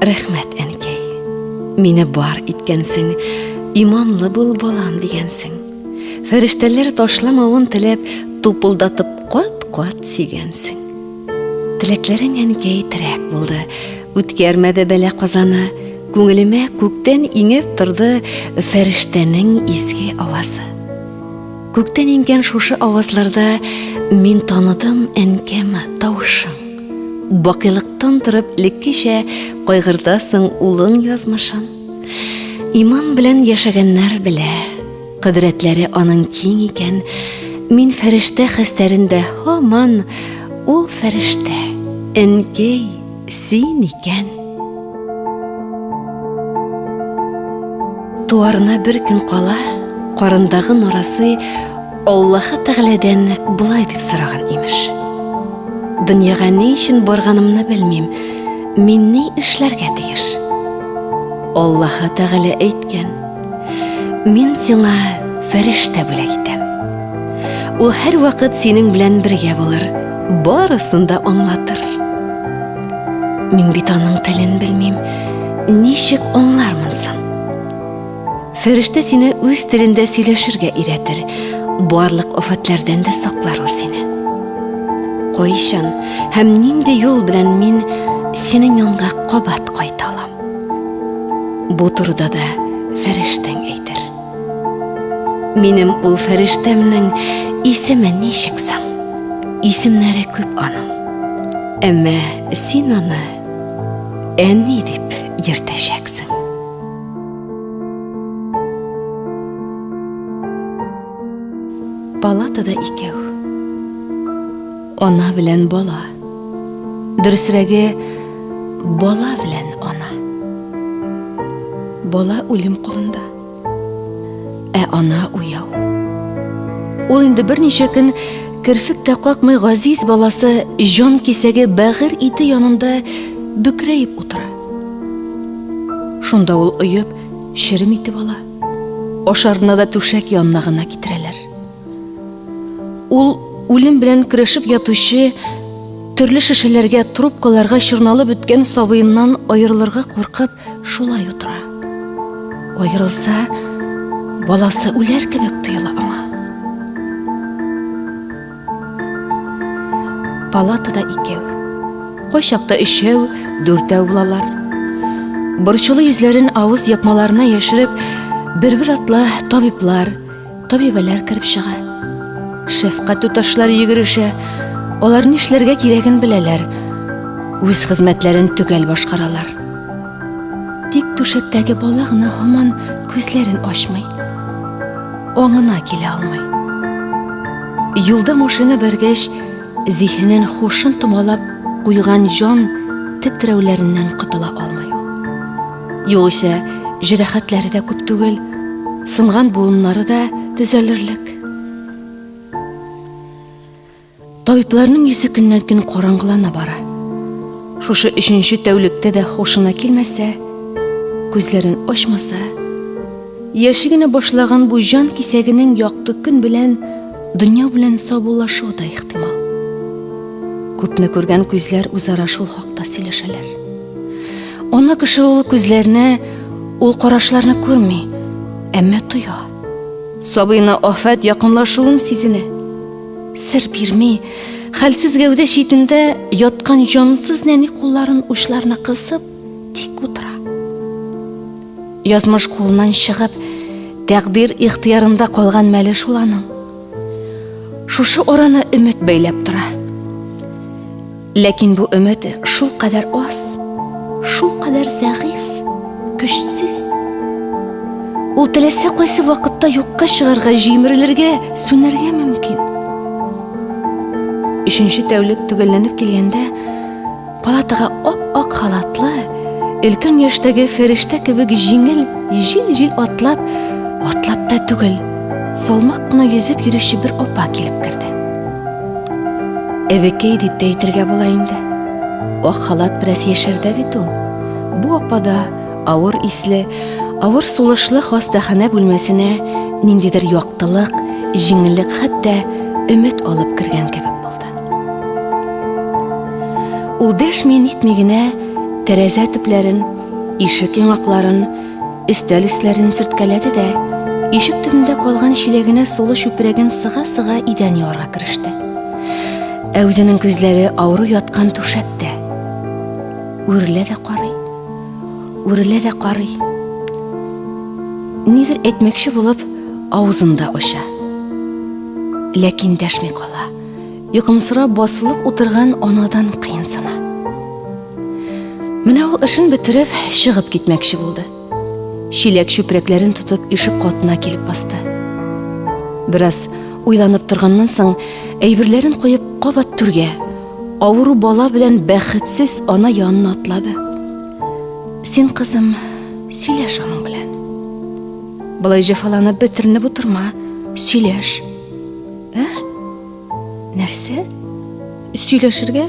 Рәхмәт, әнкәй. Мине бар иткәнсең, иманлы бул, балам, дигәнсең. Фәрештәләр ташламавын теләп, тупылдатып кат-кат сөйгәнсең. Теләкләрең, әнкәй, терәк булды. Үткәрмәде бәла казаны. Күңелемә күктән иңеп торды фәрештәнең изге авазы. Күктән иңгән шушы авазларда мин таныдым әнкәм тавышын. Бакыйлыктан торып элеккечә кайгыртасың улың язмышын. Иман белән яшәгәннәр белә, кодрәтләре аның киң икән. Мин фәрештә хәстәрендә һаман ул фәрештә, әнкәй, син икән. Туарына бер көн кала, карындагы нарасый Аллаһы Тәгаләдән болай дип сораган имеш. Дөньяга ни өчен барганымны белмим. Мин ни эшләргә тиеш? Аллаһы Тәгалә әйткән: Мин сиңа фәрештә бүләк итәм. Ул һәрвакыт синең белән бергә булыр, барысын да аңлатыр. Мин бит аның телен белмим. Ничек аңлармын соң? Фәрештә сине үз телендә сөйләшергә өйрәтер. Барлык афәтләрдән дә саклар ул сине. Кайчан һәм нинди юл белән мин синең янга кабат кайта алам? Бу турыда да фәрештәң әйтер. Минем ул фәрештәмнең исеме ничек соң? Исемнәре күп аның. Әмма син аны әни дип йөртәчәксең. Палатада икәү. Ана белән бала. Дөресрәге, бала белән ана. Бала үлем кулында. Ә ана уяу. Ул инде берничә көн керфек тә какмый газиз баласы җан кисәге бәгырь ите янында бөкрәеп утыра. Шунда ул оеп, черем итеп ала. Ашарына да түшәк янына гына китерәләр. Ул үлем белән көрәшеп ятучы төрле шешәләргә, трубкаларга чорналып беткән сабыеннан аерылырга куркып, шулай утыра. Аерылса, баласы үләр кебек тоела аңа. Палатада икәү. Кайчакта өчәү, дүртәү булалар. Борчулы йөзләрен авыз япмаларына яшереп, бер-бер артлы табиблар, табибәләр кереп чыга. Шәфкать туташлары йөгерешә. Алар нишләргә кирәген беләләр. Үз хезмәтләрен төгәл башкаралар. Тик түшәктәге бала гына һаман күзләрен ачмый. Аңына килә алмый. Юлда машина бәргәч, зиһенен, хушын томалап куйган җан тетрәүләреннән котыла алмый ул. Югыйсә, җәрәхәтләре дә күп түгел, сынган буыннары да төзәлерлек. Табибларның йөзе көннән-көн караңгылана бара. Шушы өченче тәүлектә дә һушына килмәсә, күзләрен ачмаса, яши генә башлаган бу җан кисәгенең якты көн белән, дөнья белән саубуллашуы да ихтимал. Күпне күргән күзләр үзара шул хакта сөйләшәләр. Ана кеше ул күзләрне, ул карашларны күрми, әмма тоя. Сабыена афәт якынлашуын сизенә. Сер бирми, хәлсез гәүдә читендә яткан җансыз нәни кулларын учларына кысып, тик утыра. Язмыш кулыннан чыгып, тәкъдир ихтыярында калган мәле шул аның. Шушы араны өмет бәйләп тора. Ләкин бу өмет шулкадәр аз, шулкадәр зәгыйфь, көчсез. Ул теләсә кайсы вакытта юкка чыгарга, җимерелергә, сүнәргә мөмкин. Өченче тәүлек төгәлләнеп килгәндә, палатага ап-ак халатлы, өлкән яшьтәге фәрештә кебек җиңел, җил-җил атлап, атлап та түгел, салмак кына йөзеп йөрүче бер апа килеп керде. Әбекәй дип тә әйтергә була инде. Ак халат бераз яшәрдә бит ул. Бу апада авыр исле, авыр сулышлы хастаханә бүлмәсенә ниндидер яктылык, җиңеллек, хәтта өмет алып кергән кебек булды. Ул дәшми нитми генә Тәрәзә төпләрен, ишек яңакларын, өстәл өсләрен сөрткәләде дә, ишек төбендә калган чиләгенә сулы чүпрәген сыга-сыга идән юарга кереште. Ә үзенең күзләре авыру яткан түшәктә. Үрелә дә карый, үрелә дә карый. Нидер әйтмәкче булып, авызын да ача. Ләкин дәшми кала. Йокымсырап басылып утырган анадан кыенсына. Менә ул эшен бетереп, чыгып китмәкче булды. Чиләк чүпрәкләрен тотып ишек катына килеп басты. Бераз уйланып торганнан соң, әйберләрен куеп кабат түргә, авыру бала белән бәхетсез ана янына атлады. Син, кызым, сөйләш аның белән. Болай җәфаланып бетеренеп утырма, сөйләш. Ә? Нәрсә? Сөйләшергә?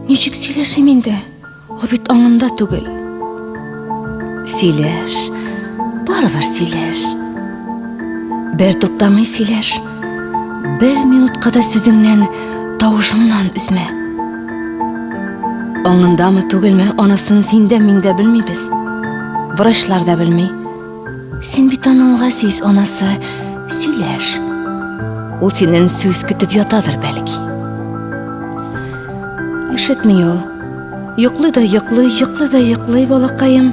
Ничек сөйләшим инде? Ул бит аңында түгел. Сөйләш. Барыбер сөйләш. Бер туктамый сөйләш. Бер минутка да сүзеңнән, тавышыңнан өзмә. Аңындамы түгелме, анысын син дә, мин дә белмибез. Врачлар да белми. Син бит аның газиз анасы, сөйләш. Ул синнән сүз көтеп ятадыр бәлки. Ишетми ул. Йоклый да йоклый, йоклый да йоклый, балакаем.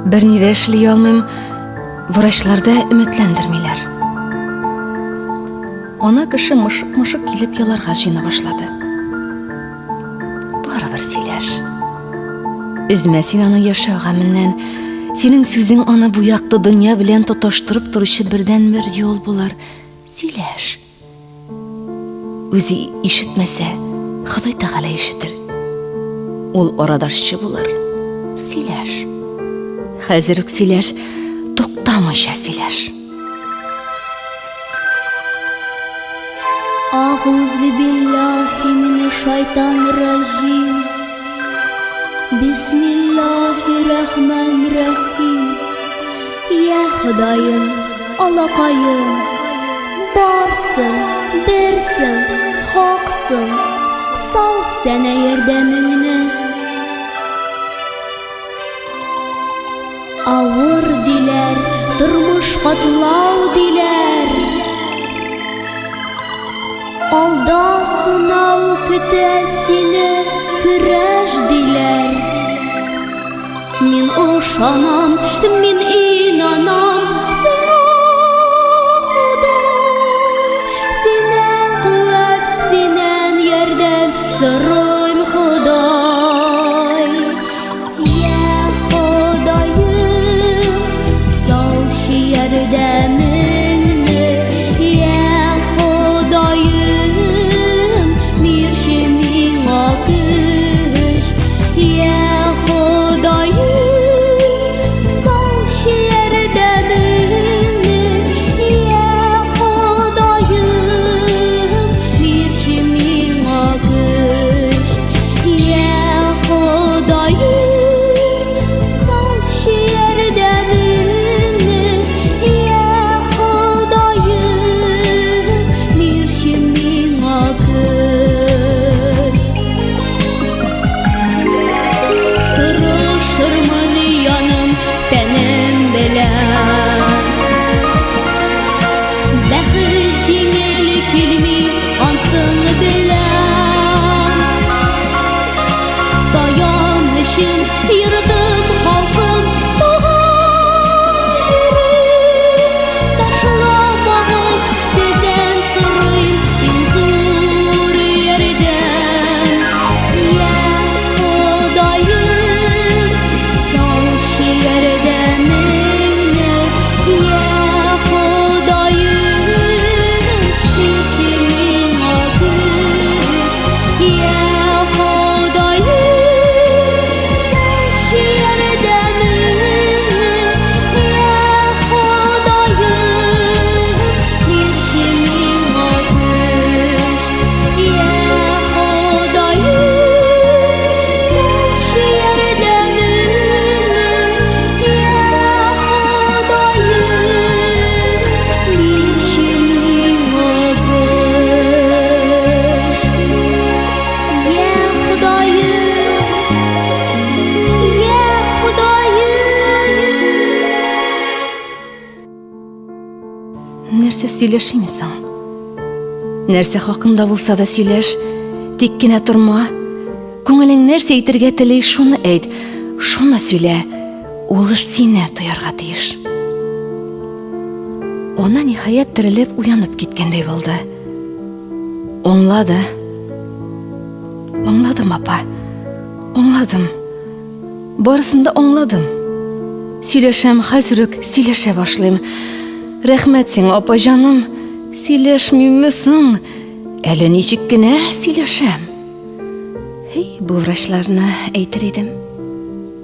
Берни дә эшли алмыйм. Врачлар да өметләндермиләр. Ана кеше мышык-мышык килеп еларга җыена башлады. Барыбер сөйләш. Өзмә син аны яшәү гаменнән. Синең сүзең аны бу якты дөнья белән тоташтырып торучы бердәнбер юл булыр. Сөйләш. Үзе ишетмәсә, Ходай Тәгалә ишетер. Ул арадашчы булыр. Сөйләш. Хәзер үк сөйләш, туктамыйча сөйләш. Агузы биллахи мине шайтан раҗим. Бисмиллахи рахман рахим. Я Ходаем, Аллакаем, барсың, берсең, хаксың, сал сәнә ярдәмеңне. Авыр диләр, тормыш катлау диләр. Алда сынау көтә сине, көрәш диләр. Мин ышанам, мин инанам сиңа, Ходай. Синнән куәт, синнән ярдәм сорыйм, Ходай. Йә Ходаем, салчы ярдәмеңне, Йә Ходаем, бирче миңа көч. Йә Ходаем, салчы ярдәмеңне, Йә Ходаем, бирче миңа көч. Йә Ходаем, салчы ярдәмеңне, Йә Ходаем, бирче миңа көч. Тырышырмын яным, тәнем белән. Бәхет җиңел килми, ансын беләм. Таянычым, йортым, халкым, туган җирем. Ташламагыз, сездән сорыйм иң зур ярдәм. Йә Ходаем, салчы ярдәмеңне, Йә Ходаем, бирче миңа көч. Йә Ходаем, салчы Нәрсә сөйләшим соң? Нәрсә хакында булса да сөйләш, тик кенә торма. Күңелең нәрсә әйтергә тели, шуны әйт, шуны сөйлә. Ул сине тоярга тиеш. Ана ниһаять терелеп уянып киткәндәй булды. Аңлады. Аңладым, апа. Аңладым. Барысын да аңладым. Сөйләшәм, хәзер үк сөйләшә башлыйм. Рәхмәт сиңа, апа җаным. Сөйләшмимме соң? Әле ничек кенә сөйләшәм. Һей, бу врачларны әйтер идем.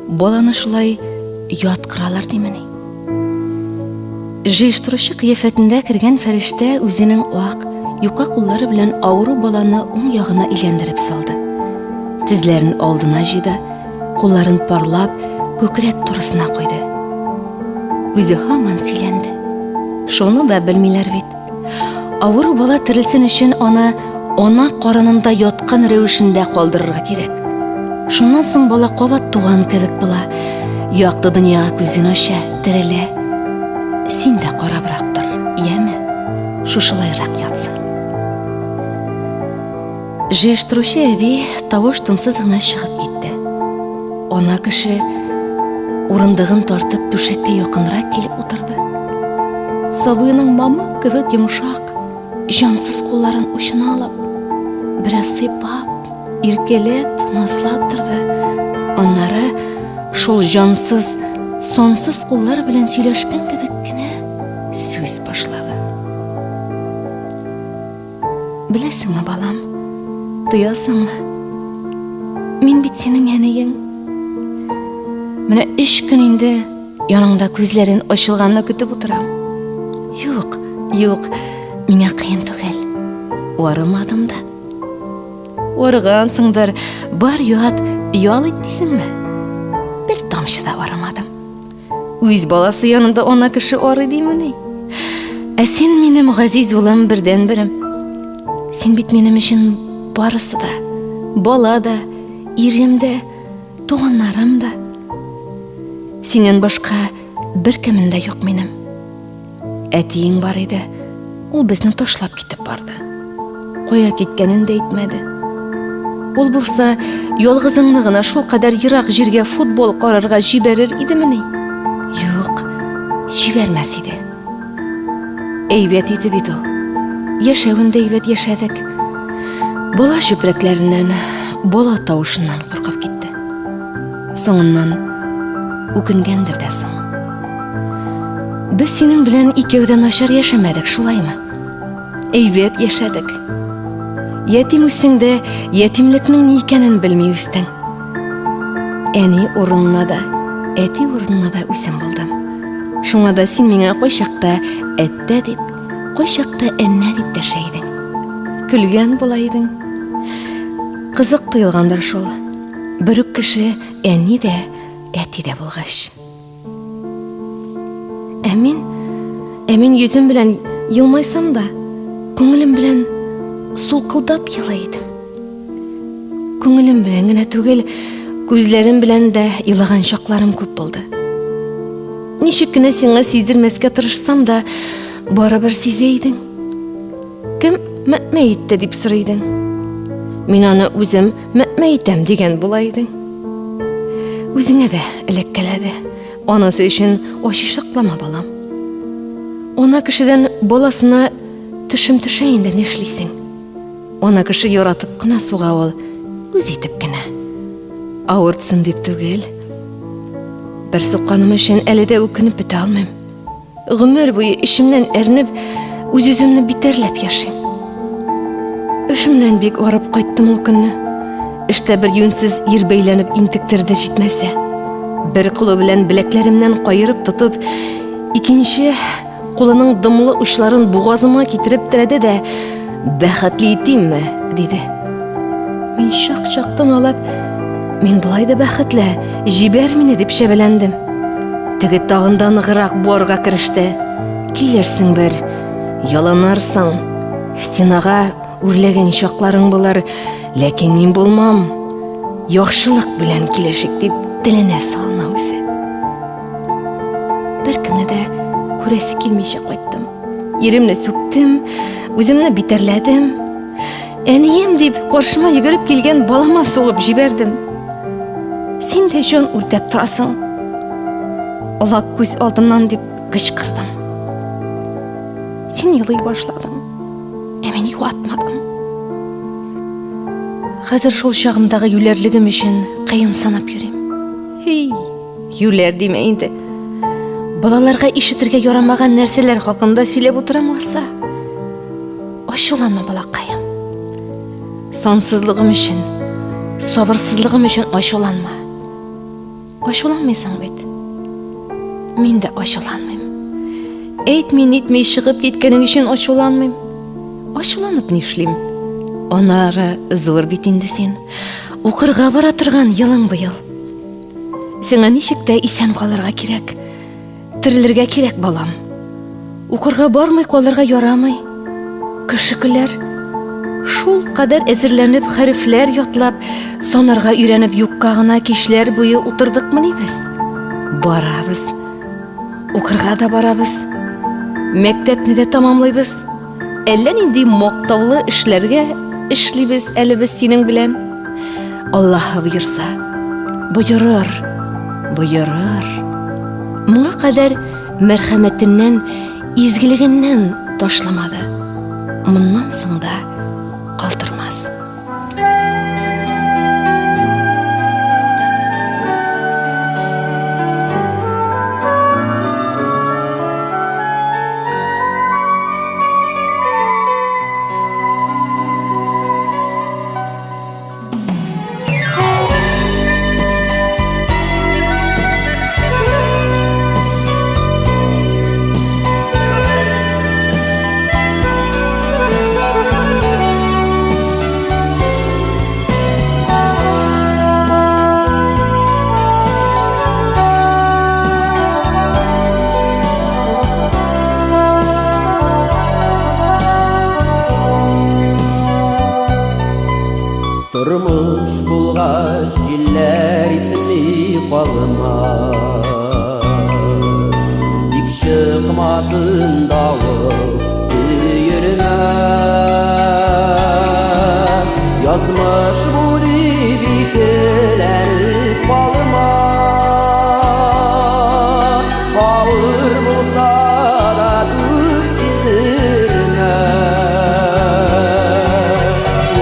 Баланы шулай яткыралар димени? Җыештыручы кыяфәтендә кергән фәрештә үзенең ак, юка куллары белән авыру баланы уң ягына әйләндереп салды. Тезләрен алдына җыйды, кулларын парлап, күкрәк турысына куйды. Үзе һаман сөйләнде. Шуны да белмиләр бит. Авыру бала терелсен өчен аны ана карынында яткан рәвешендә калдырырга кирәк. Шуннан соң бала кабат туган кебек була. Якты дөньяга күзен ача, терелә. Син дә карабрак тор, яме? Шушылайрак ятсын. Җыештыручы әби тавыш тынсыз гына чыгып китте. Ана кеше урындыгын тартып түшәккә якынрак килеп утырды. Сабыеның мамык кебек йомшак, җансыз кулларын учына алып, бераз сыйпап, иркәләп, назлап торды. Аннары шул җансыз, сансыз куллар белән сөйләшкән кебек кенә сүз башлады. Беләсеңме, балам, тоясыңмы? Мин бит синең әниең. Менә өч көн инде яныңда күзләрен ачылганны көтеп утырам. Юк, юк, миңа кыен түгел. Арымадым да. Арыгансыңдыр, бар ят, ял ит дисеңме? Бер тамчы да арымадым. Үз баласы янында ана кеше арый димени? Ә син минем газиз улым, бердәнберем. Син бит минем өчен барысы да. Бала да, ирем дә, туганнарым да. Синнән башка беркемем дә юк минем. Әтиең бар иде, ул безне ташлап китеп барды. Кая киткәнен дә әйтмәде. Ул булса, ялгызыңны гына шул кадәр ерак җиргә футбол карарга җибәрер идемени? Юк, җибәрмәс иде. Әйбәт иде бит ул. Яшәвен дә әйбәт яшәдек. Бала чүпрәкләреннән, бала тавышыннан куркып китте. Соңыннан үкенгәндер дә соң. Без синең белән икәү дә начар яшәмәдек, шулаймы? Әйбәт яшәдек. Ятим үссең дә, ятимлекнең ни икәнен белми үстең. Әни урынына да, әти урынына да үзем булдым. Шуңа да син миңа кайчакта әттә дип, кайчакта әннә дип дәшә идең. Көлгән була идең. Кызык тоелгандыр шул. Бер үк кеше әни дә, әти дә булгач. Ә мин, ә мин йөзем белән елмайсам да, күңелем белән сулкылдап елый идем. Күңелем белән генә түгел, күзләрем белән дә елаган чакларым күп булды. Ничек кенә сиңа сиздермәскә тырышсам да, барыбер сизә идең. Кем мәмә итте дип сорый идең. Мин аны үзем мәмә итәм дигән була идең. Үзеңә дә эләккәләде. Анысы өчен ачы саклама, балам. Ана кешедән баласына төшем төшә инде, нишлисең? Ана кеше яратып кына суга ул, үз итеп кенә. Авыртсын дип түгел. Бер сукканым өчен әле дә үкенеп бетә алмыйм. Гомер буе эчемнән әрнеп, үз-үземне битәрләп яшим. Эшемнән бик арып кайттым ул көнне. Эштә бер юньсез ир бәйләнеп интектерде җитмәсә. Бер кулы белән беләкләремнән каерып тотып, икенче кулының дымлы учларын бугазыма китереп терәде дә, "Бәхетле итимме?" диде. Мин чак-чак тын алып, Мин болай да бәхетле, җибәр мине дип чәбәләндем. Теге тагын да ныграк буарга кереште. Килерсең бер, ялынырсың. Стенага үрләгән чакларың булыр, ләкин мин булмам. Яхшылык белән килешик дип теленә салына үзе. Беркемне дә күрәсе килмичә кайттым. Иремне сүктем, үземне битәрләдем. Әнием дип каршыма йөгереп килгән балама сугып җибәрдем. Син дә җан үртәп торасың. Олак күз алдымнан дип кычкырдым. Син елый башладың, ә мин юатмадым. Хәзер шул чагымдагы юләрлегем өчен кыенсынып йөрим. Һи, юләр димә инде. Балаларга ишетергә ярамаган нәрсәләр хакында сөйләп утырам алса. Ачуланма, балакаем. Сансызлыгым өчен, сабырсызлыгым өчен ачуланма. Ачуланмыйсың бит. Мин дә ачуланмыйм. Әйтми нитми чыгып киткәнең өчен ачуланмыйм. Ачуланып нишлим? Анары зур бит инде син. Укырга бара торган елың быел. Сиңа ничек тә исән калырга кирәк. Терелергә кирәк, балам. Укырга бармый калырга ярамый. Кеше көләр. Шул кадәр әзерләнеп, хәрефләр ятлап, санарга өйрәнеп юкка гына кичләр буе утырдыкмыни без? Барабыз. Укырга да барабыз. Мәктәпне дә тәмамлыйбыз. Әллә нинди мактаулы эшләргә эшлибез әле без синең белән. Аллаһы боерса, боерыр, боерыр. Моңа кадәр мәрхәмәтеннән, изгелегеннән ташламады. Моннан соң да калдырмас. Тормыш булгач җилләр исми калмас. Тик чыкмасын давыл өермә. Язмыш бу дип икеләнеп калма. Авыр булса да түз сиздермә.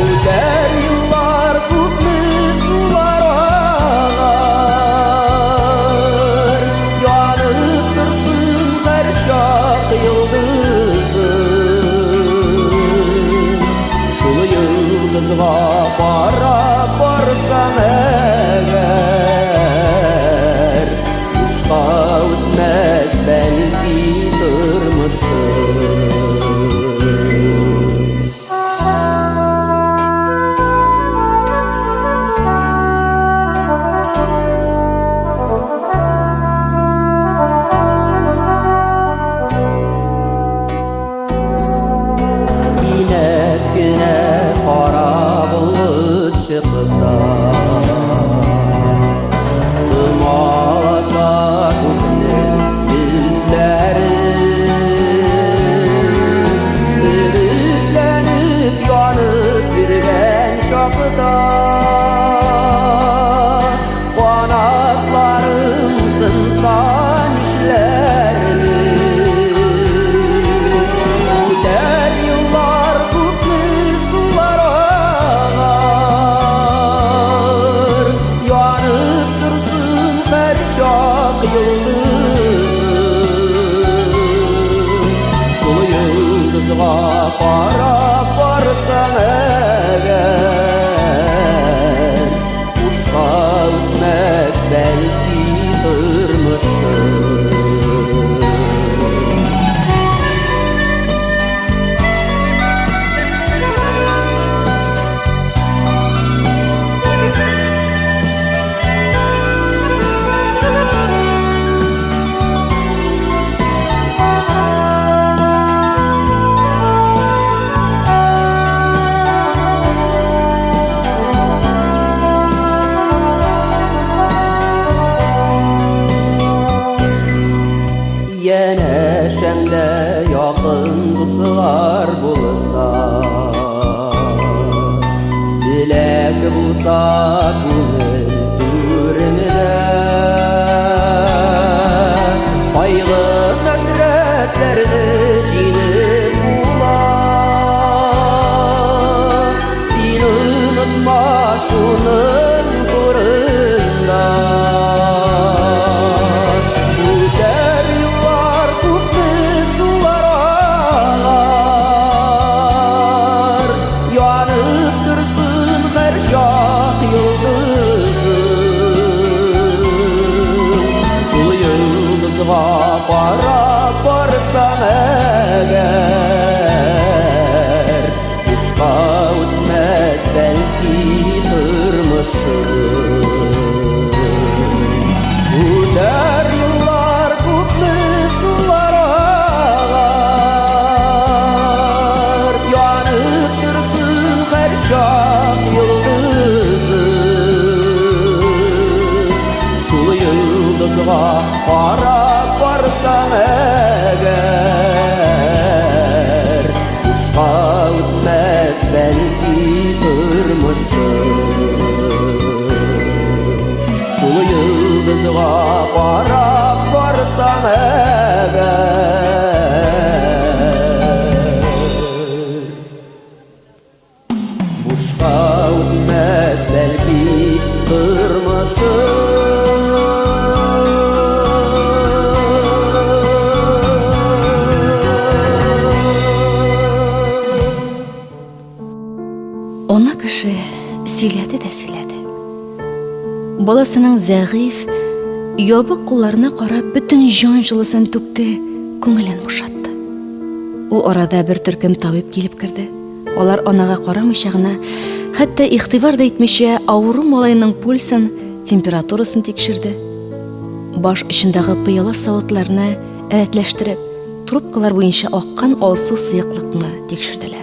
Үтәр еллар, күпме сулар агар, Янып торсын һәрчак йолдызың. Шул йолдызга карап барсаң әгәр, Бушка үтмәс бәлки тормышың. Кинәт кенә кара болыт чыкса, Томаласа күкнең йөзләрен, Өметләнеп янып йөргән чакта, Канатларым сынса нишләрмен? Үтәр еллар, күпме сулар агар, булса күңел түрендә. Кайгы хәсрәтләрне җиңеп була. Син онытма шуның турында. Үтәр юллар күпме сулар агар, Янып торсын һәр чак йолдызың. Шул йолдызга карап барсаң әгәр, Бушка үтмәс бәлки тормышың. Үтәр еллар, күпме сулар агар, Янып торсын һәр чак йолдызың. Шул йолдызга карап барсаң әгәр, Бушка үтмәс бәлки тормышың. Шул йолдызга карап барсаң әгәр, Бушка үтмәс бәлки тормышың. Ана кеше сөйләде дә сөйләде. Баласының зәгыйфь, ябык кулларына карап, бөтен җан җылысын түкте, күңелен бушатты. Ул арада бер төркем табиб килеп керде. Алар анага карамыйча гына, хәтта игътибар да итмичә, авыру малайның пульсын, температурасын тикшерде. Баш очындагы пыяла савытларны рәтләштереп, трубкалар буенча аккан алсу сыеклыкны тикшерделәр.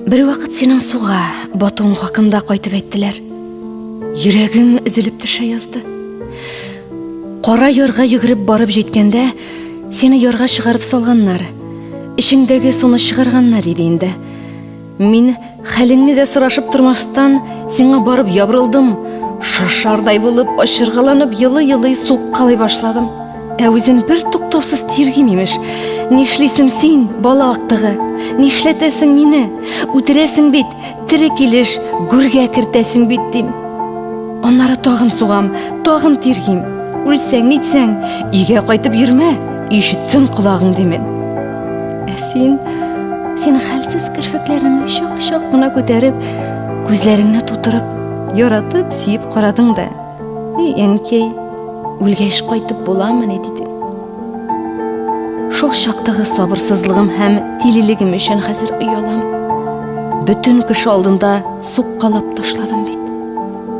Бервакыт синең суга батуың хакында кайтып әйттеләр. Йөрәгем өзелеп төшә язды. Кара ярга йөгереп барып җиткәндә, сине ярга чыгарып салганнар. Эчеңдәге суны чыгарганнар иде инде. Мин хәлеңне дә сорашып тормастан сиңа барып ябырылдым. Шашардай булып, ачыргаланып елый-елый суккалый башладым. Ә үзем бер туктаусыз тиргим имеш. Нишлисең син, бала актыгы? Нишләтәсең мине? Үтерәсең бит, тере килеш гүргә кертәсең бит, дим. Аннары тагын сугам, тагын тиргим. Үлсәң, нитсәң, өйгә кайтып йөрмә, ишетсен колагың, димен. Ә син, син хәлсез керфекләреңне чак-чак кына күтәреп, күзләреңне тутырып, яратып, сөеп карадың да. Эй, әнкәй, үлгәч кайтып буламыни, диде. Шул чактагы сабырсызлыгым һәм тилелегем өчен хәзер оялам. Бөтен кеше алдында суккалап ташладым бит.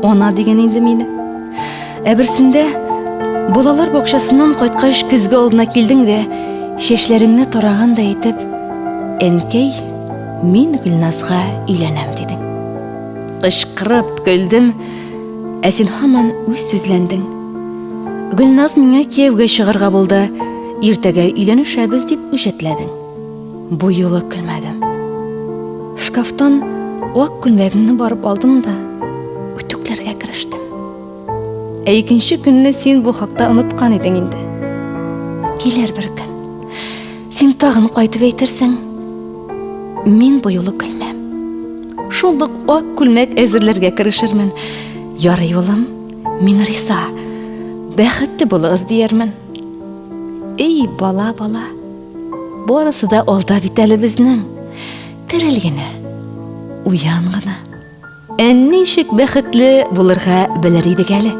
Ана диген инде мине. Ә берсендә балалар бакчасыннан кайткач көзге алдына килдең дә, чәчләреңне тарагандай итеп, әнкәй, мин Гөлназга өйләнәм, дидең. Кычкырып көлдем, ә син һаман үз сүзләндең. Гөлназ миңа кияүгә чыгарга булды, иртәгә өйләнешәбез дип үҗәтләдең. Бу юлы көлмәдем. Шкафтан ак күлмәгеңне барып алдым да, үтүкләргә керештем. Ә икенче көнне син бу хакта оныткан идең инде. Килер бер көн. Син тагын кайтып әйтерсең. Мин бу юлы көлмәм. Шундук ак күлмәк әзерләргә керешермен. Ярый, улым, мин риза. Бәхетле булыгыз диярмен. Эй, бала, бала. Барысы да алда бит әле безнең. Терел генә. Уян гына. Ә ничек бәхетле булырга белер идек әле.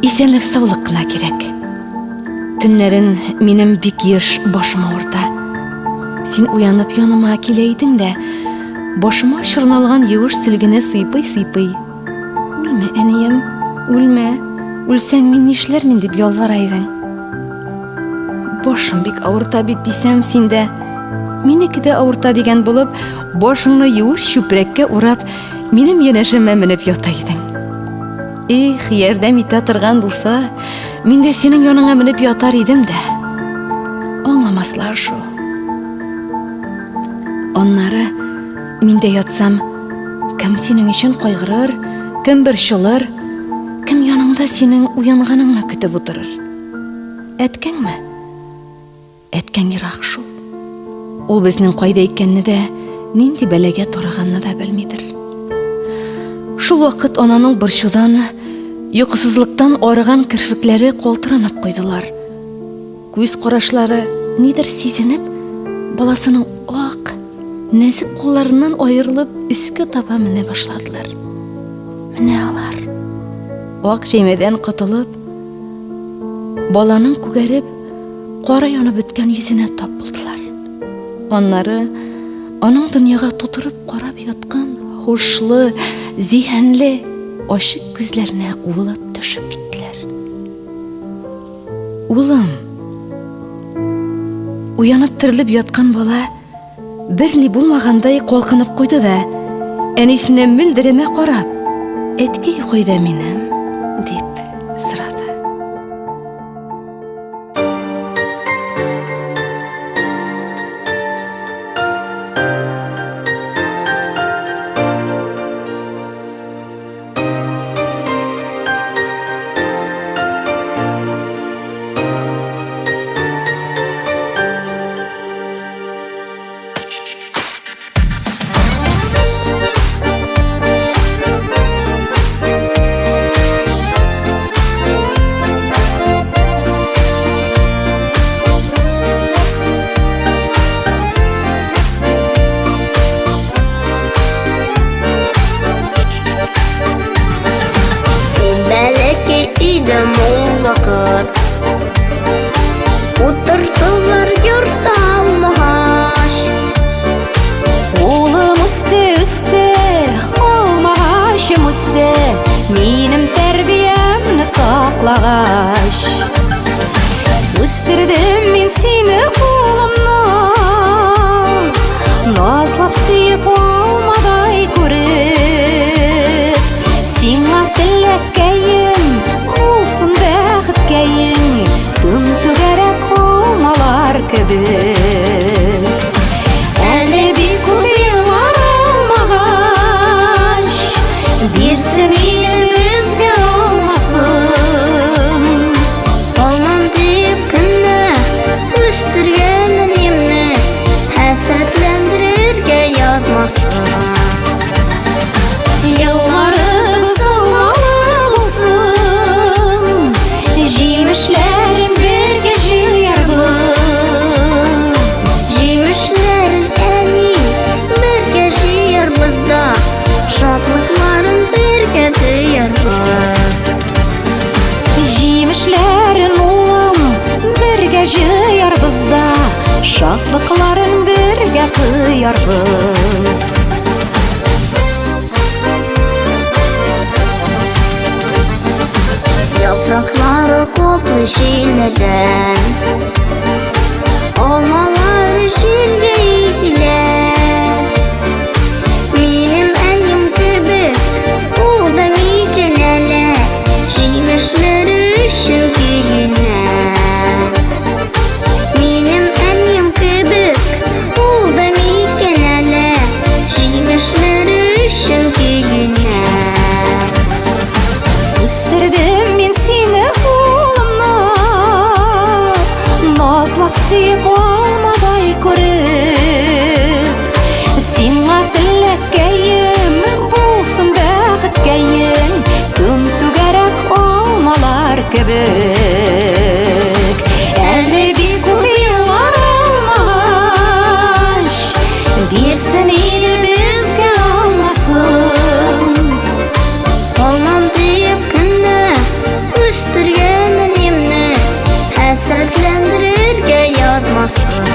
Исәнлек саулык кына кирәк. Төннәрен минем бик еш башым авырта. Син уянып яныма килә идең дә, башыма чорналган юеш сөлгене сыйпый-сыйпый, Үлмә, әнием, үлмә. Үлсәң мин нишләрмен дип ялвара идең. Башым бик авырта бит дисәм, син дә минеке дә авырта дигән булып, башыңны юеш чүпрәккә урап, минем янәшәмә менеп ята идең. Эх, ярдәм итә торган булса, мин дә синең яныңа менеп ятар идем дә. Аңламаслар шул. Аннары. Мин дә ятсам, кем синең өчен кайгырыр, кем борчылыр, кем яныңда синең уянганыңны көтеп утырыр? Әткәңме? Әткәң ерак шул. Ул безнең кайда икәнне дә, нинди бәлагә тарыганны да белмидер. Шул вакыт ананың борчудан, йокысызлыктан арыган керфекләре калтыранып куйдылар. Күз карашлары нидер сизенеп, баласының ак, нәзек кулларыннан аерылып, өскә таба менә башладылар. Менә алар. Ак җәймәдән котылып, баланың күгәреп, кара янып беткән йөзенә тап булдылар. Аннары аның дөньяга тутырып карап яткан һушлы, зиһенле, ачык күзләренә уылып төшеп киттеләр. Улым! Уянып терелеп яткан бала берни булмагандай калкынып куйды да, әнисенә мөлдерәмә карап, "Әткәй кайда минем?" дип сорады. Мин бәләкәй идем ул вакыт. Утыртылар йортта алмагач. Улым үсте, үсте, алмагачым үсте, минем тәрбиямне саклагач. Үстердем мин сине улымны, назлап сөеп алмадай күреп. Сиңа теләккәем, булсын бәхеткәем, түм түгәрәк алмалар кебек. Әле бик күп еллар алмагач, бирсен иде безгә алмасын. Алмам дип кенә үстергән әниемне хәсрәтләндерергә язмасын. Елларыбыз алмалы булсын, җимешләрен бергә җыярбыз. Җимешләрен әни бергә җыярбыз да, шатлыкларын бергә тоярбыз. Җимешләрен улым бергә җыярбыз да, шатлыкларын бергә тоярбыз. Яфраклары купты җилләрдән, Алмалар җилгә иелә. Минем әнием кебек, ул да микән әле, Җимешләре өчен көенә. Минем әнием кебек, ул да микән әле, Җимешләре өчен көенә. Үстердем мин сине улымны, назлап сөеп алмадай күреп. Сиңа теләккәем, булсын бәхеткәем, түм түгәрәк алмалар кебек. Әле бик күп еллар алмагач, бирсен иде безгә алмасын. Алмам дип кенә үстергән әниемне хәсрәтләндерергә язмасын.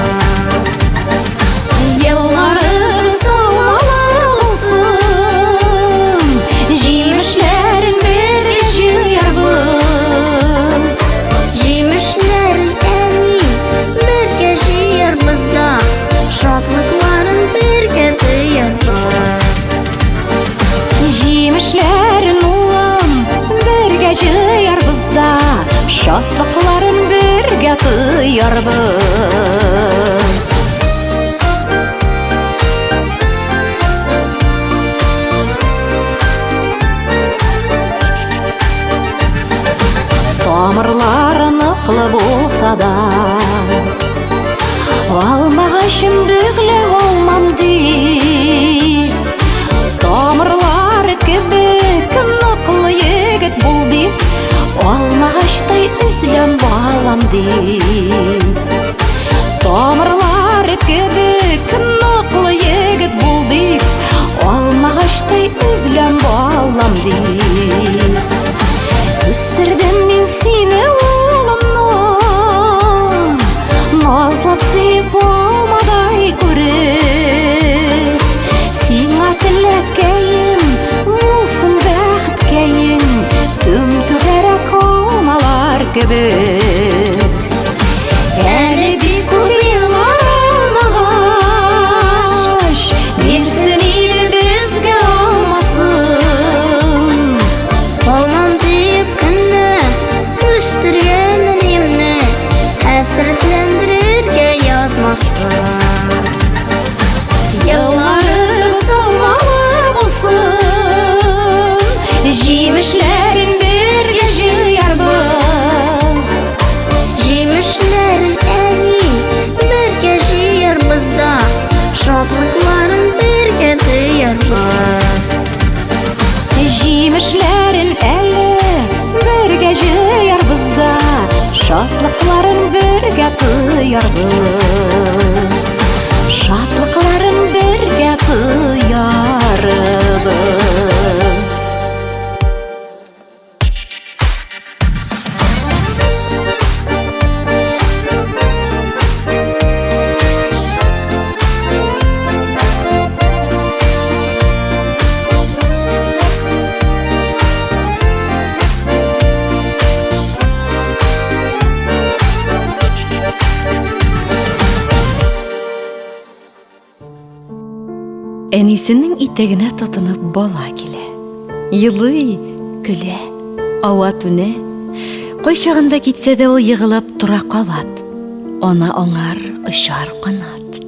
Елларыбыз алмалар булсын, җимешләрен бергә җыярбыз. Җимешләрен әни бергә җыярбыз да, шатлыкларын бергә тоярбыз. Җимешләрен улым бергә җыярбыз да, шатлыкларын бергә тоярбыз. Тамырлары ныклы булса да, Алмагачын бөклә алмам дип, Тамырлары кебек ныклы егет бул дип, Алмагачтай өзеләм балам дип. Тамырлары кебек ныклы егет бул дип, Алмагачтай өзеләм балам дип. Үстердем мин сине улымны, Назлап сөеп алмадай күреп. Сиңа теләкәем, булсын бәхеткәем, Түм түгәрәк алмалар кебек. Әле бик күп еллар алмагач, Бирсен иде безгә алмасын. Алмам диеп көнне, үстергән әниемне Хәсрәтләндерергә язмасын. Елларың салмалы булсын, Җимешләрен бергә җыярбыз. Җимешләрен әни бергә җыярбыз да, Шатлыкларын бергә тоярбыз. Җимешләрен әле бергә җыярбыз да, Шатлыкларын бергә тоярбыз. Шатлыкларын бергә тоярбыз. Әнисенең итәгенә тотынып бала килә. Елый, көлә, ава түнә. Кайчагында китсә дә ул егылып тора кабат. Ана аңар очар канат.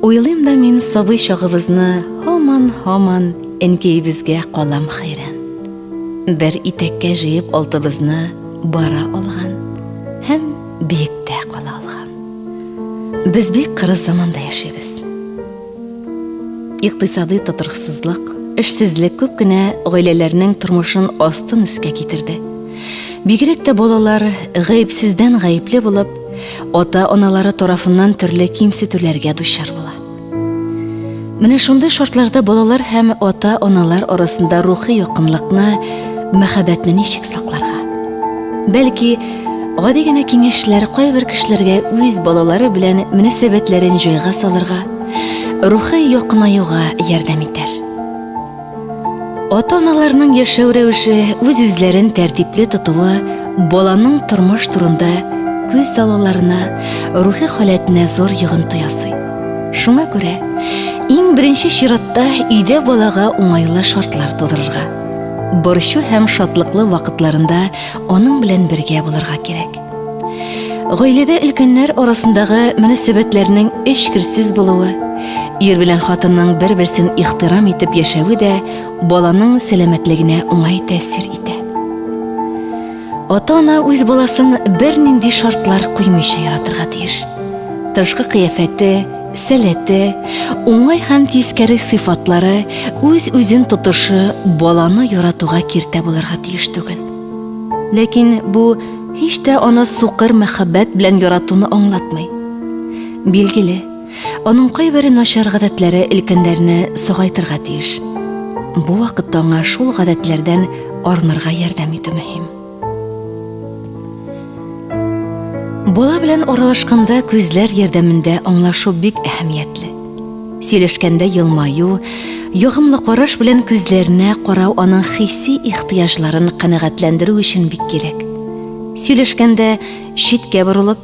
Уйлыйм да мин сабый чагыбызны һаман-һаман әнкәебезгә калам хәйран. Бер итәккә җыеп алтыбызны бара алган һәм биектә кала алган. Без бик кырыс заманда яшибез. Икътисадый тотрыксызлык, эшсезлек күп кенә гаиләләрнең тормышын астын өскә китерде. Бигрәк тә балалар гаепсездән гаепле булып, ата-аналары тарафыннан төрле кимсетүләргә дучар була. Менә шундый шартларда балалар һәм ата-аналар арасында рухи якынлыкны, мәхәббәтне ничек сакларга? Бәлки, гади генә киңәшләр кайбер кешеләргә үз балалары белән мөнәсәбәтләрен җайга салырга, рухи якынаюга ярдәм итәр. Ата-аналарның яшәү рәвеше, үз-үзләрен тәртипле тотуы баланың тормыш турында күз алуларына, рухи халәтенә зур йогынты ясый. Шуңа күрә иң беренче чиратта өйдә балага уңайлы шартлар тудырырга, борчу һәм шатлыклы вакытларында аның белән бергә булырга кирәк. Гаиләдә өлкәннәр арасындагы мөнәсәбәтләрнең эчкерсез булуы, ир белән хатынның бер-берсен ихтирам итеп яшәве дә баланың сәламәтлегенә уңай тәэсир итә. Ата-ана үз баласын бернинди шартлар куймыйча яратырга тиеш. Тышкы кыяфәте, сәләте, уңай һәм тискәре сыйфатлары, үз-үзен тотышы баланы яратуга киртә булырга тиеш түгел. Ләкин бу һич тә аны сукыр мәхәббәт белән яратуны аңлатмый. Билгеле, аның кайбер начар гадәтләре өлкәннәрне сагайтырга тиеш. Бу вакытта аңа шул гадәтләрдән арынырга ярдәм итү мөһим. Бала белән аралашканда күзләр ярдәмендә аңлашу бик әһәмиятле. Сөйләшкәндә елмаю, ягымлы караш белән күзләренә карау аның хисси ихтыяҗларын канәгатьләндерү өчен бик кирәк. Сөйләшкәндә читкә борылып,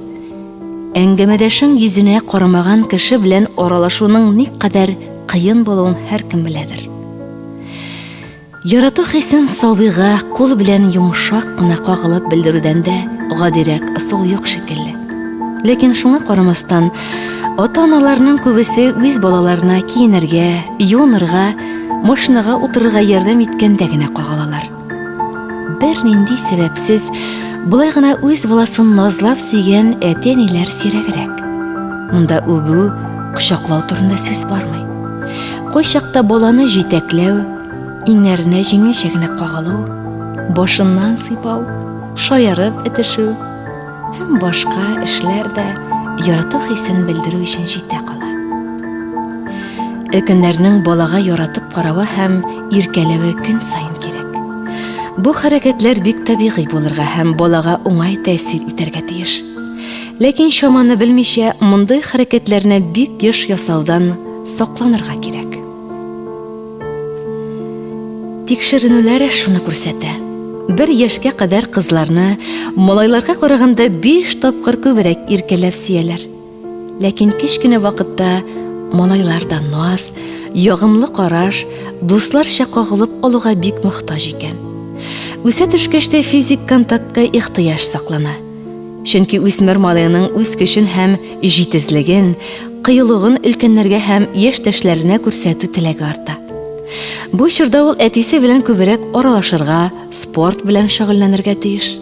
әңгәмәдәшең йөзенә карамаган кеше белән аралашуның никадәр кыен булуын һәркем беләдер. Ярату хисен сабыйга кул белән йомшак кына кагылып белдерүдән дә гадирәк ысул юк шикелле. Ләкин шуңа карамастан, ата-аналарның күбесе үз балаларына киенергә, юынырга, машинага утырырга ярдәм иткәндә генә кагылалар. Бернинди сәбәпсез Болай гына үз баласын назлап сөйгән әти-әниләр сирәгрәк. Монда үбү, кочаклау турында сүз бармый. Кайчакта баланы җитәкләү, иңнәренә җиңелчә генә кагылу, башыннан сыйпау, шаярып этешү һәм башка эшләр дә ярату хисен белдерү өчен җитә кала. Өлкәннәрнең балага яратып каравы һәм иркәләве көн саен кирәк. Бу хәрәкәтләр бик табигый булырга һәм балага уңай тәэсир итәргә тиеш. Ләкин чаманы белмичә мондый хәрәкәтләрне бик еш ясаудан сакланырга кирәк. Тикшеренүләр шуны күрсәтә. Бер яшькә кадәр кызларны малайларга караганда 5 тапкыр күбрәк иркәләп сөяләр. Ләкин кечкенә вакытта малайлар да наз, ягымлы караш, дусларча кагылып алуга бик мохтаҗ икән. Үсә төшкәч тә физик контактка ихтыяҗ саклана. Чөнки үсмер малайның үз көчен һәм җитезлеген, кыюлыгын өлкәннәргә һәм яшьтәшләренә күрсәтү теләге арта. Бу чорда ул әтисе белән күбрәк аралашырга, спорт белән шөгыльләнергә тиеш.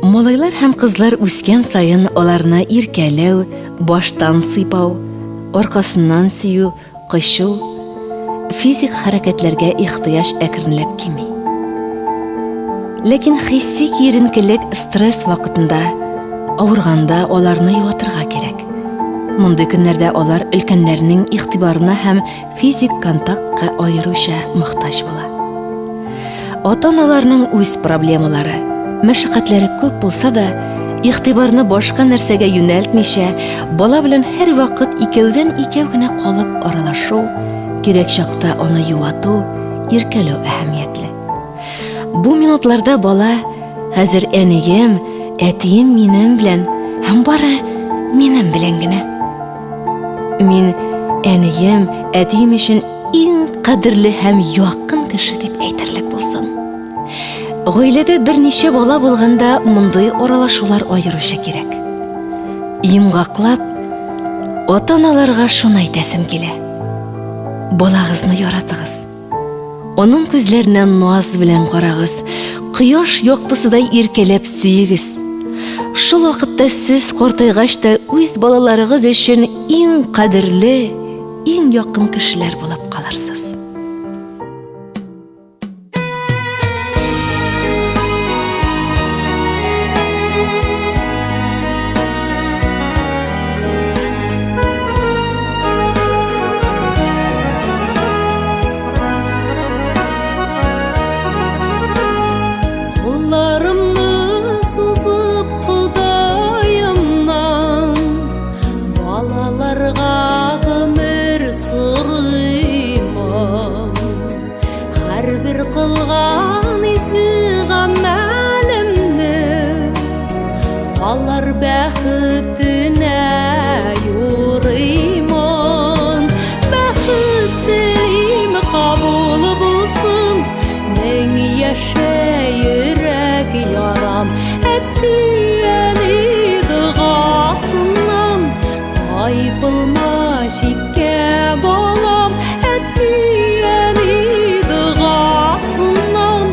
Малайлар һәм кызлар үскән саен аларны иркәләү, баштан сыйпау, аркасыннан сөю, кочу, физик хәрәкәтләргә ихтыяҗ әкренләп кими. Ләкин хисси киеренкелек стресс вакытында, авырганда аларны юатырга кирәк. Мондый көннәрдә алар өлкәннәрнең игътибарына һәм физик контактка аеруча мохтаҗ була. Ата-аналарның үз проблемалары, мәшәкатьләре күп булса да, игътибарны башка нәрсәгә юнәлтмичә, бала белән һәрвакыт икәүдән-икәү генә калып аралашу, кирәк чакта аны юату, иркәләү әһәмиятле. Бу минутларда бала хәзер әнием, әтием минем белән һәм бары минем белән генә. Мин әнием, әтием өчен иң кадерле һәм якын кеше дип әйтерлек булсын. Гаиләдә берничә бала булганда мондый аралашулар аеруча кирәк. Йомгаклап, ата-аналарга шуны әйтәсем килә. Балагызны яратыгыз. Аның күзләренә наз белән карагыз, кояш яктысыдай иркәләп сөегез. Шул вакытта сез картайгач та үз балаларыгыз өчен иң кадерле, иң якын кешеләр булып калырсыз. Кулларымны сузып Ходаемнан Балаларга гомер сорыймын. Һәрбер кылган изге гамәлемне Алар бәхетенә юрыймын. Бәхет телим, кабул булсын, Мең яшә йөрәк ярам. Әти-әни догасыннан тайпылма читкә, балам. Әти-әни догасыннан.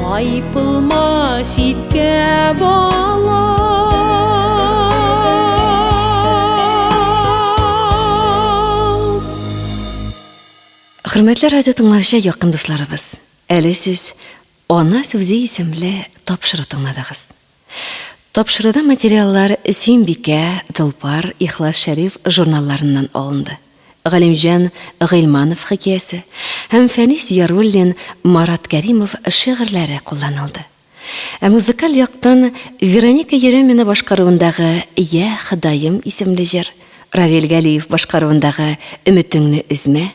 Тайпылма читкә, балам. Хөрмәтле радио тыңлаучы якын дусларыбыз, әле сез Ана сүзе исемле тапшыру тыңладыгыз. Тапшыруда материаллар Сөембикә, Толпар, Ихлас Шәриф журналларыннан алынды. Галимҗан Гыйльманов хикәясе һәм Фәнис Яруллин, Марат Кәримов шигырьләре кулланылды. Ә музыкаль яктан Вероника Еремина башкаруындагы Йә, Ходаем исемле җыр, Равил Галиев башкаруындагы Өметеңне өзмә,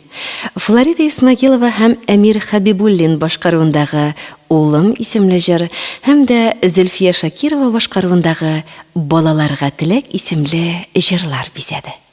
Флорида Исмагилова һәм Әмир Хәбибуллин башкаруындагы Улым исемле җыр һәм дә Зөлфия Шакирова башкаруындагы Балаларга теләк исемле җырлар бизәде.